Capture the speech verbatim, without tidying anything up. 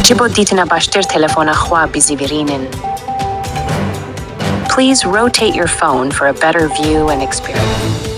Ji bo dîtina baştir telefona xwe bizîvirînin. Please rotate your phone for a better view and experience.